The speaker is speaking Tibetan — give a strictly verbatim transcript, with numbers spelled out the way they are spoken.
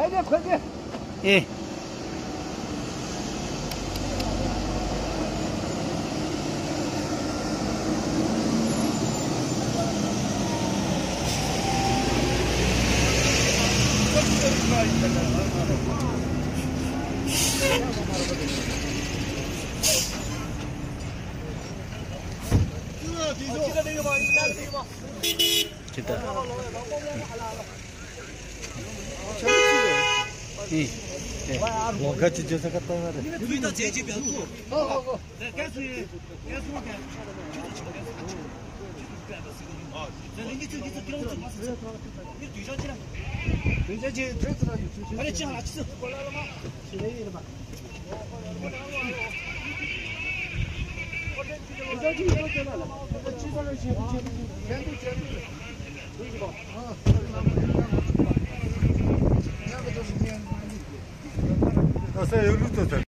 ཨེ། ཁྱེད་ལྟ། ཨེ། ལོ་ག་ཅི་བརྗོད་ས་ག་ལྟ་བ་རེད། ད་ས་ཡོད་ལུགས་ཐོབ་ཚར།